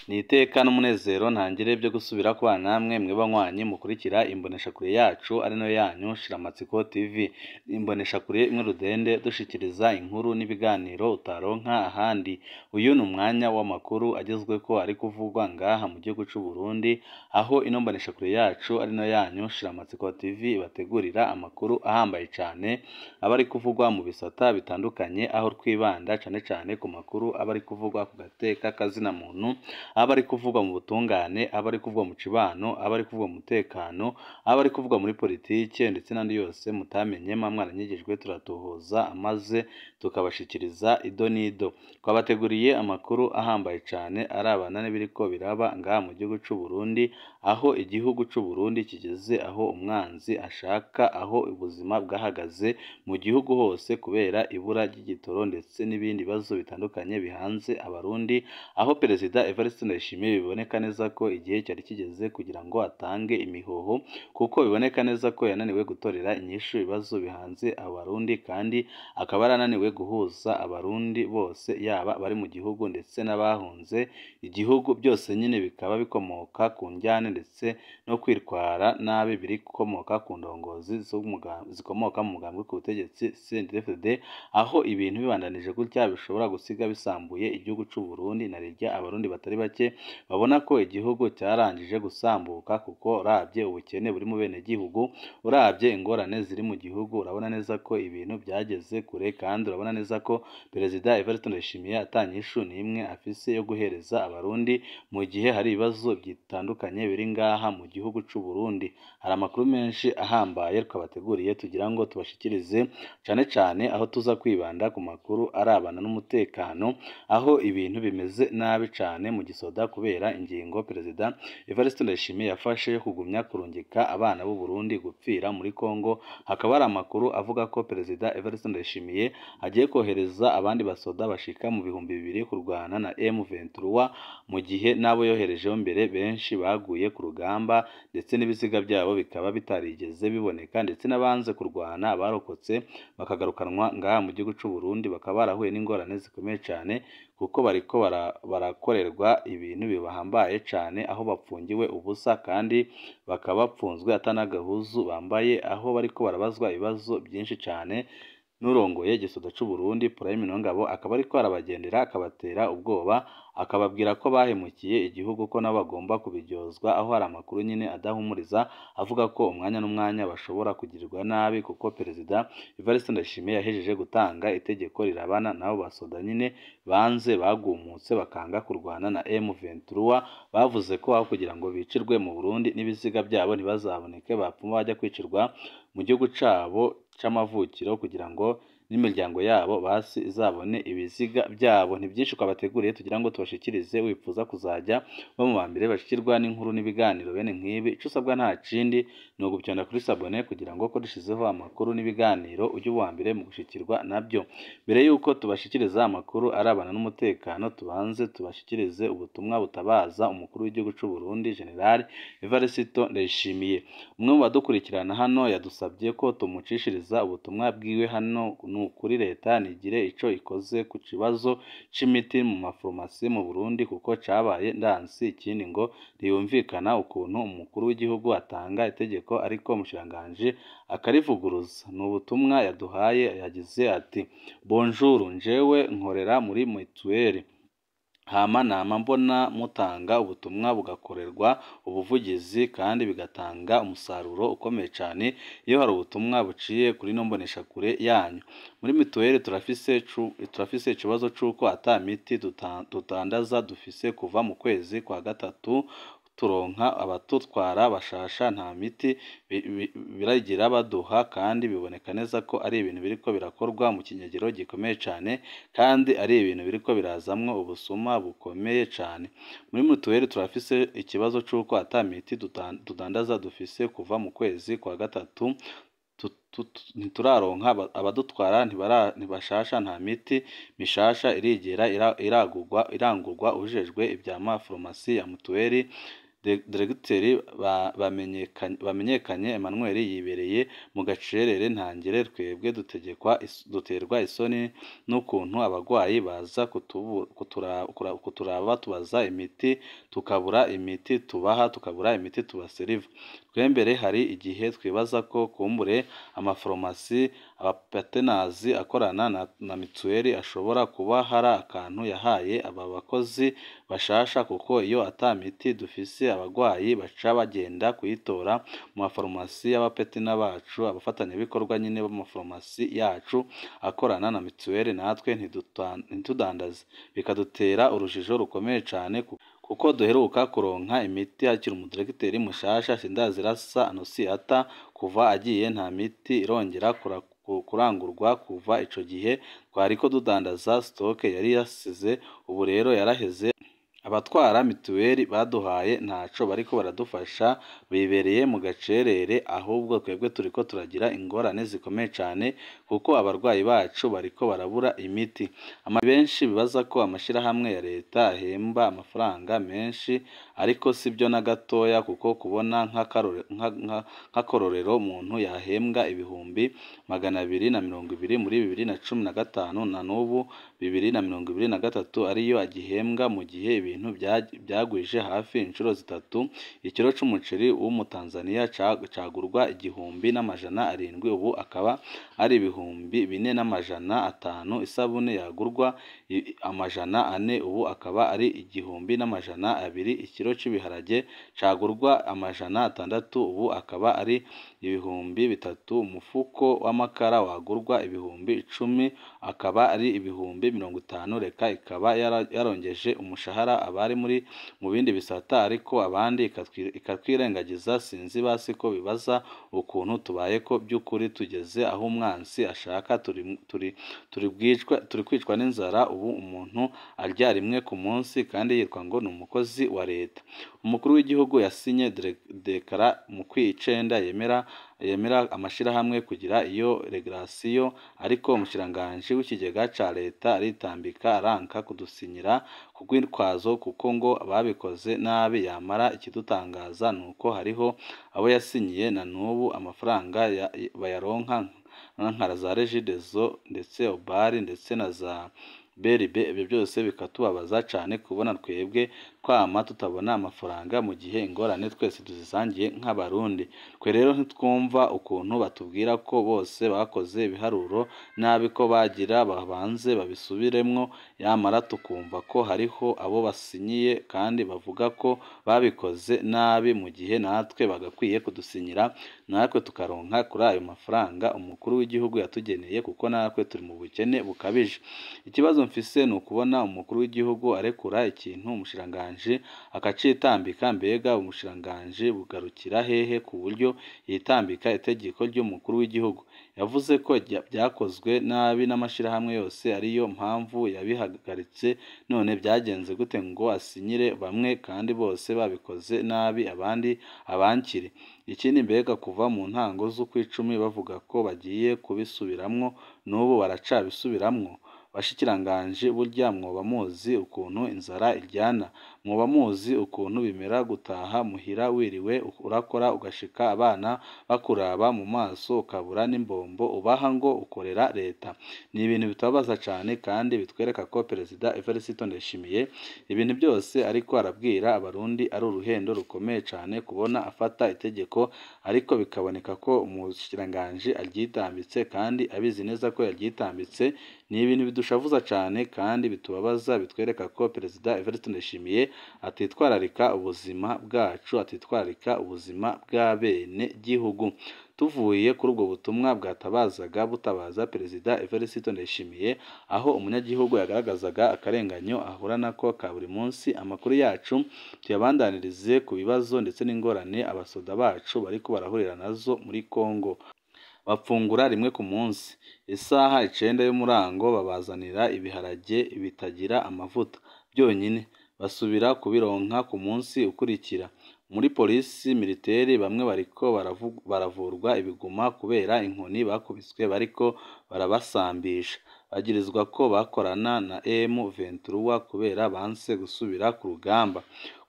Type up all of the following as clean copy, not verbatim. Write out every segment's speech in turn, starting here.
Ni iteka n'umunezero ntangire byo gusubira kubana namwe mwe banywanyi mukurikira imboneshakure yacu ari nayo yanyu Shiramatsiko TV. Imboneshakure imwe rudende dushikiriza inkuru n'ibiganiro utaronka ahandi. Uyu ni umwanya w'amakuru agezweko ari kuvugwa ngaha mu gihugu c'u Burundi, aho ino mboneshakure yacu ari nayo yanyu Shiramatsiko TV ibategurira amakuru ahambaye cane aba ari kuvugwa mu bisata bitandukanye, aho twibanda cane cane ku makuru aba ari kuvugwa ku gateka kazina muntu, aba ari kuvugwa mu butungane, aba ari kuvugwa mu cibano, aba ari kuvugwa mu mutekano, aba ari kuvugwa muri politike ndetse n'andi yose mutamenye mwa mwaranyigijwe turatohoza maze tukabashikiriza ido n'ido. Twabateguriye amakuru ahambaye cane arabana n'ibiriko biraba ngaha mu gihugu c'u Burundi, aho igihugu c'u Burundi kigeze aho umwanzi ashaka, aho ubuzima bwahagaze mu gihugu hose kubera ibura ry'igitoro ndetse n'ibindi bibazo bitandukanye bihanze Abarundi, aho Perezida Evariste Ndayishimiye biboneka neza ko igihe cyari kigeze kugira ngo atange imihoho, kuko biboneka neza ko yananiwe gutorera inyishu ibibazo bihanze Abarundi, kandi akaba yarananiwe guhuza Abarundi bose yaba abari mu gihugu ndetse n'abahunze igihugu, byose nyine bikaba bikomoka ku njyane ndetse no kwitwara nabi biri gukomoka ku ndongozi zikomoka mu mugambi ku butegetsi CNDD-FDD, aho ibintu bibandanije gutya bishobora gusiga bisambuye igihugu c'u Burundi na rirya Abarundi batari bake babona ko igihugu cyarangije gusambuka, kuko uravye ubukene buri mu benegihugu, uravye ingorane ziri mu gihugu, urabona neza ko ibintu byageze kure, kandi urabona neza ko Perezida Evariste Ndayishimiye ata nyishu n'imwe afise yo guhereza Abarundi mu gihe hari ibibazo bitandukanye biri ngaha mu gihugu c'u Burundi. Hari amakuru menshi ahambaye twabateguriye tugira ngo tubashikirize, cane cane aho tuza kwibanda ku makuru arabana n'umutekano, aho ibintu bimeze nabi cane mu gisoda kubera ingingo Perezida Evariste Ndayishimiye yafashe yo kugumya kurungika abana b'u Burundi gupfira muri Kongo. Hakaba hari amakuru avuga ko Perezida Evariste Ndayishimiye agiye kohereza abandi basoda bashika mu 2000 kurwana na M23, mu gihe n'abo yoherejeho mbere benshi baguye ku rugamba ndetse n'ibiziga byabo bikaba bitarigeze biboneka, ndetse n'abanze kurwana barokotse bakagarukanwa ngaha mu gihugu c'u Burundi bakaba barahuye n'ingorane zikomeye cane, kuko bariko barakorerwa ibintu bibahambaye cane, aho bapfungiwe ubusa kandi bakaba bapfunzwe atanagahuzu bambaye, aho bariko barabazwa ibibazo byinshi cane n'urongoye igisoda c'u Burundi Prime Niyongabo, akaba ariko arabagendera akabatera ubwoba, akababwira ko bahemukiye igihugu ko nabo bagomba kubiryozwa, aho hari amakuru nyine adahumuriza avuga ko umwanya n'umwanya bashobora kugirirwa nabi, kuko Perezida Evariste Ndayishimiye yahejeje gutanga itegeko rirabana n'abo basoda nyine banze bagumutse bakanga kurwana na M23, bavuze ko aho kugira ngo bicirwe mu Burundi n'ibiziga byabo ntibazaboneke, bapfuma bajya kwicirwa mu gihugu cabo c'amavukiro kugira ngo n'imiryango yabo basi izabone ibiziga byabo. Ni byinshi twabateguriye tugira ngo tubashikirize, wifuza kuzajya bo mu ba mbere bashikirwa n'inkuru n'ibiganiro bene nk'ibi, ico usabwa nta kindi ni uguvyonda kuri sabone kugira ngo ko dushizeho amakuru n'ibiganiro ujye uwa mbere mu gushikirwa nabyo. Mbere yuko tubashikiriza amakuru arabana n'umutekano, tubanze tubashikirize ubutumwa butabaza umukuru w'igihugu c'u Burundi General Evariste Ndayishimiye. Umwe mu badukurikirana hano yadusabye ko tumucishiriza ubutumwa bwiwe hano kuri leta nigire ico ikoze ku kibazo c'imiti mu mafarumasi mu Burundi, kuko cabaye ndansi. Ikindi ngo ntiyumvikana ukuntu umukuru w'igihugu atanga itegeko ariko umushikiranganji akarivuguruza. Ni ubutumwa yaduhaye, yagize ati: "Bonjour, njewe nkorera muri mutuelle, hama nama mbona mutanga ubutumwa bugakorerwa ubuvugizi kandi bigatanga umusaruro ukomeye cane iyo hari ubutumwa buciye kuri ino mboneshakure yanyu. Muri mituweli turafise ikibazo c'uko ata miti tudandaza dufise kuva mu kwezi kwa gatatu, turonka abatutwara bashasha nta miti biragira baduha, kandi biboneka neza ko ari ibintu biriko birakorwa mu kinyegero gikomeye cane, kandi ari ibintu biriko birazamwo ubusuma bukomeye cane. Muri mituweli turafise ikibazo c'uko ata miti tudandaza dufise kuva mu kwezi kwa gatatu, ntituraronka abadutwara ntibashasha, nta miti mishasha irigera irangurwa. Ujejwe ivya mafarumasi ya mutuelle Diregiteri Bamenyekanye Emmanuel yibereye mu gacerere ntangere. Twebwe dutegekwa duterwa isoni n'ukuntu abagwayi baza kuturaba batubaza imiti, tukabura imiti tubaha, tukabura imiti tubaseriva. Twembere hari igihe twibaza ko kumbure amafarumasi abapatenazi akorana na mituweli ashobora kuba hari akantu yahaye aba bakozi bashasha, kuko iyo ata miti dufise abagwayi baca bagenda kuyitora mu mafarumasi y'abapetina bacu, abafatanyabikorwa nyine b'amafarumasi yacu akorana na mituweli, natwe ntitudandaze, bikadutera urujijo rukomeye cane, kuko duheruka kuronka imiti hakiri umudiregiteri mushasha Sindazirasa Anosiata. Kuva agiye nta miti irongera kurangurwa. Kuva ico gihe twariko dudandaza stoke yari yasize, ubu rero yaraheze. Abatwara mituweli baduhaye ntaco bariko baradufasha, bibereye mu gacerere, ahubwo twebwe turiko turagira ingorane zikomeye cane, kuko abarwayi bacu bariko barabura imiti. Benshi bibaza ko amashirahamwe ya leta ahemba amafaranga menshi, ariko sibyo na gatoya, kuko kubona nk'akarorero umuntu yahembwa 220,000 muri 2015 na n'ubu 2023 ariyo agihembwa, mu gihe ibintu byagwije hafi inshuro 3. Ikiro c'umuceri w'umutanzaniya cagurwa 1700, ubu akaba ari 4500. Isabune yagurwa 400, ubu akaba ari 1200. Ikiro c'ibiharage cagurwa 600, ubu akaba ari 3000. Umufuko w'amakara wagurwa 10,000, akaba ari 50,000. Reka ikaba yarongeje umushahara abari muri mu bindi bisata, ariko abandi ikatwirengagiza. Sinzi basi ko bibaza ukuntu tubaye, ko by'ukuri tugeze aho umwansi ashaka, turi kwicwa n'inzara. Ubu umuntu arya rimwe ku munsi kandi yitwa ngo ni umukozi wa leta. Umukuru w'igihugu yasinye dekara mu kw'icenda yemera amashirahamwe kugira iyo regrasiyo, ariko umushikiranganji w'ikigega ca leta aritambika aranka kudusinyira ku rwitwazo, kuko ngo babikoze nabi. Yamara ikidutangaza nuko hariho abo yasinyiye na n'ubu amafaranga bayaronka, nka za Regideso ndetse Obari ndetse na za BRB. Ibyo byose bikatubabaza cane kubona twebwe twama tutabona amafaranga, mu gihe ingorane twese tuzisangiye nk'Abarundi. Twe rero ntitwumva ukuntu batubwira ko bose bakoze ibiharuro nabi, ko bagira babanze babisubiremwo, yamara tukumva ko hariho abo basinyiye kandi bavuga ko babikoze nabi, mu gihe natwe bagakwiye kudusinyira natwe tukaronka kuri ayo mafaranga umukuru w'igihugu yatugeneye, kuko natwe turi mu bukene bukabije. Ikibazo mfise ni ukubona umukuru w'igihugu arekura ikintu umushikiranganji akacitambika. Mbega umushikiranganji bugarukira hehe ku buryo yitambika itegeko ry'umukuru w'igihugu? Yavuze ko byakozwe nabi n'amashirahamwe yose, ariyo mpamvu yabihagaritse. None byagenze gute ngo asinyire bamwe kandi bose babikoze nabi, abandi abankire? Ikindi, mbega kuva mu ntango z'ukwicumi bavuga ko bagiye kubisubiramwo, n'ubu baracabisubiramwo? Bashikiranganji, burya mwoba muzi ukuntu inzara iryana, mwoba muzi ukuntu bimera gutaha muhira wiriwe urakora, ugashika abana bakuraba mu maso, ukabura n'imbombo ubaha ngo ukorera leta. Ni ibintu bitubabaza cane kandi bitwereka ko Perezida Evariste Ndayishimiye ibintu byose ariko arabwira Abarundi ari uruhendo rukomeye cane, kubona afata itegeko ariko bikaboneka ko umushikiranganji aryitambitse kandi abizi neza ko yaryitambitse. Ni ibintu bidushavuza cane kandi bitubabaza, bitwereka ko Perezida Evariste Ndayishimiye atitwararika ubuzima bwacu, atitwararika ubuzima bw'abene gihugu. Tuvuye kuri ubwo butumwa bwatabazaga butabaza Perezida Evariste Ndayishimiye, aho umunyagihugu yagaragazaga akarenganyo ahura nako ka buri munsi, amakuru yacu tuyabandanirize ku bibazo ndetse n'ingorane abasoda bacu bariko barahurira nazo muri Kongo. Bafungura rimwe ku munsi, isaha 9 y'umurango babazanira ibiharage bitagira amavuta byonyine, basubira kubironka ku munsi ukurikira. Muri polisi militaire bamwe bariko baravurwa ibiguma kubera inkoni bakubiswe bariko barabasambisha, bagirizwa ko bakorana na M23 kubera banse gusubira ku rugamba.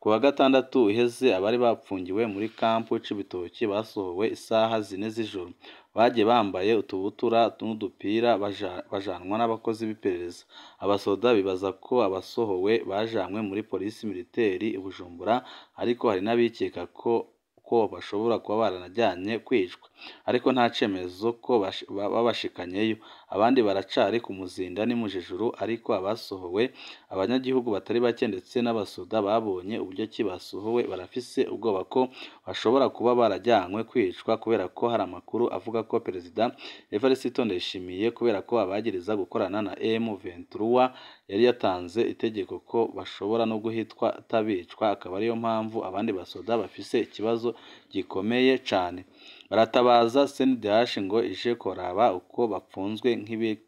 Ku wa gatandatu uheze abari bapfungiwe muri kampu Cibitoki basohowe isaha 4 z'ijoro, bagiye bambaye utubutura n'udupira bajanwa n'abakozi b'iperereza. Abasoda bibaza ko abasohowe bajanywe muri polisi militaire i Bujumbura, ariko hari n'abikeka ko bashobora kuba baranajyanye kwicwa, ariko nta cemezo ko babashikanyeyo. Abandi baracari ku Muzinda n'i Mujejuru, ariko abasohowe abanyagihugu batari bake ndetse n'abasoda babonye uburyo ki basohowe barafise ubwoba ko bashobora kuba barajyanywe kwicwa, kubera ko hari amakuru avuga ko Perezida Evariste Ndayishimiye, kubera ko abagiriza gukorana na M23 yari yatanze itegeko ko bashobora no guhitwa tabicwa, akaba ariyo mpamvu abandi basoda bafise ikibazo gikomeye cane. Baratabaza CNDH ngo ije kuraba uko bapfunzwe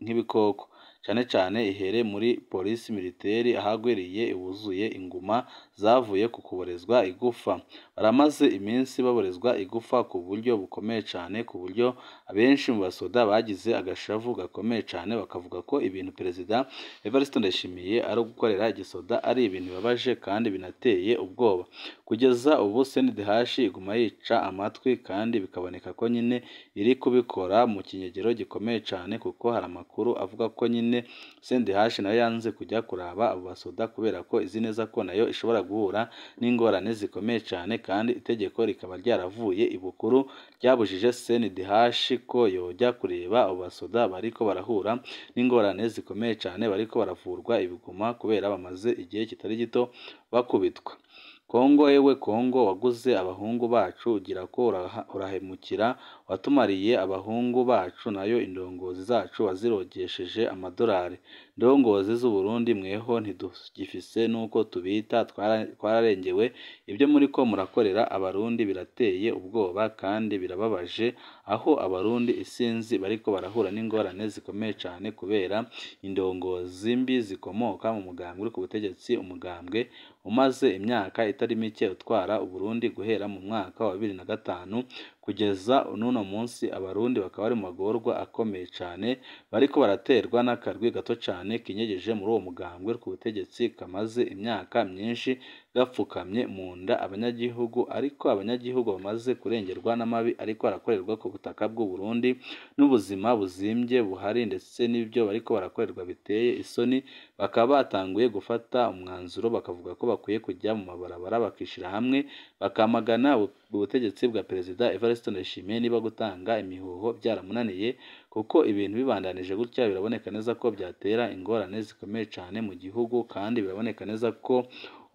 nk'ibikoko, cane cane ihere muri polisi militaire ahagwiriye iwuzuye inguma zavuye ku kuborezwa igufa. Baramaze iminsi baborezwa igufa ku buryo bukomeye cane, ku buryo abenshi mu basoda bagize agashavu gakomeye cane, bakavuga ko ibintu Perezida Evariste Ndayishimiye ari gukorera igisoda ari ibintu bibabaje kandi binateye ubwoba. Kugeza ubu CNDH iguma yica amatwi, kandi bikaboneka ko nyine iri kubikora mu kinyegero gikomeye cane, kuko hari amakuru avuga ko nyine CNDH nayo yanze kujya kuraba abo basoda kubera ko izi neza ko nayo ishobora guhura n'ingorane zikomeye cane, kandi itegeko rikaba ryaravuye ibukuru ryabujije CNDH ko yojya kureba abo basoda bariko barahura n'ingorane zikomeye cane, bariko baravurwa ibiguma kubera bamaze igihe kitari gito bakubitwa. Kongo ewe Kongo, waguze abahungu bacu ugira ko urahemukira, watumariye abahungu bacu, nayo indongozi zacu wazirogesheje amadolari. Ndongozi z'u Burundi mweho ntidugifise nuko tubita, twararengewe. Ibyo muriko murakorera abarundi birateye ubwoba kandi birababaje, aho abarundi isinzi bariko barahura n'ingorane zikomeye cane kubera indongozi mbi zikomoka mu mugambwe uri ku butegetsi, umugambwe umaze imyaka itari mike utwara Uburundi guhera mu mwaka wa 2005 kugeza n'uno munsi. Abarundi bakaba bari mu magorwa akomeye cane, bariko baraterwa n'akarwi gato cane kinyegeje muri uwo mugambwe ku butegetsi, kamaze imyaka myinshi gapfukamye mu nda abanyagihugu, ariko abanyagihugu bamaze kurengerwa n'amabi ariko arakorerwa ku butaka bw'u Burundi, n'ubuzima buzimbye buhari ndetse n'ibyo bariko barakorerwa biteye isoni. Bakaba batanguye gufata umwanzuro bakavuga ko bakwiye kujya mu mabarabara bakishira hamwe bakamagana ubutegetsi bwa Perezida Evariste Ndayishimiye niba gutanga imihuho byaramunaniye, kuko ibintu bibandanije gutya biraboneka neza ko byatera ingorane zikomeye cane mu gihugu, kandi biraboneka neza ko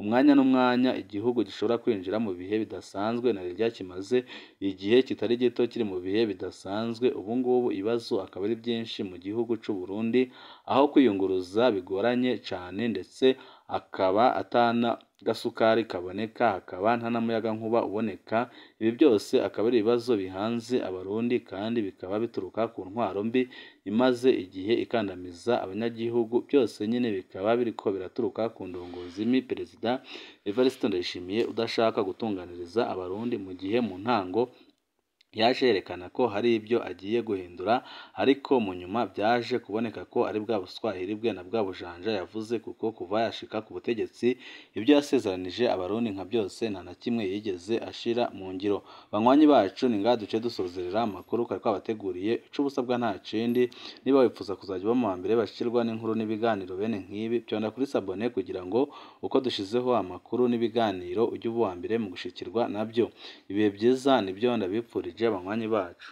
umwanya n'umwanya igihugu gishobora kwinjira mu bihe bidasanzwe, na rya kimaze igihe kitari gito kiri mu bihe bidasanzwe. Ubu ngubu ibibazo akaba ari byinshi mu gihugu c'u Burundi, aho kwiyunguruza bigoranye cane, ndetse akaba atana gasukari kaboneka, hakaba nta n'umuyagankuba uboneka. Ibi byose akaba ari ibibazo bihanze abarundi, kandi bikaba bituruka ku ntwaro mbi imaze igihe ikandamiza abanyagihugu. Byose nyine bikaba biriko biraturuka ku ndongozi mbi Perezida Evariste Ndayishimiye udashaka gutunganiriza abarundi, mu gihe mu ntango yaje yerekana ko hari ibyo agiye guhindura, ariko mu nyuma byaje kuboneka ko ari bwa buswahili bwe na bwa bujanja yavuze, kuko kuva yashika ku butegetsi ibyo yasezeranije abarundi nka byose nta na kimwe yigeze ashira mu ngiro. Banywanyi bacu, ni ngaha duce dusozerera amakuru kari twabateguriye. Ico ubusabwa nta kindi, niba wifuza kuzajya uba mu wa mbere bashikirwa n'inkuru n'ibiganiro bene nk'ibi, pyonda kuri sabone kugira ngo uko dushizeho amakuru n'ibiganiro ujye uba uwa mbere mu gushikirwa nabyo. Ibihe byiza nibyo ndabipfurije banywanyi bacu.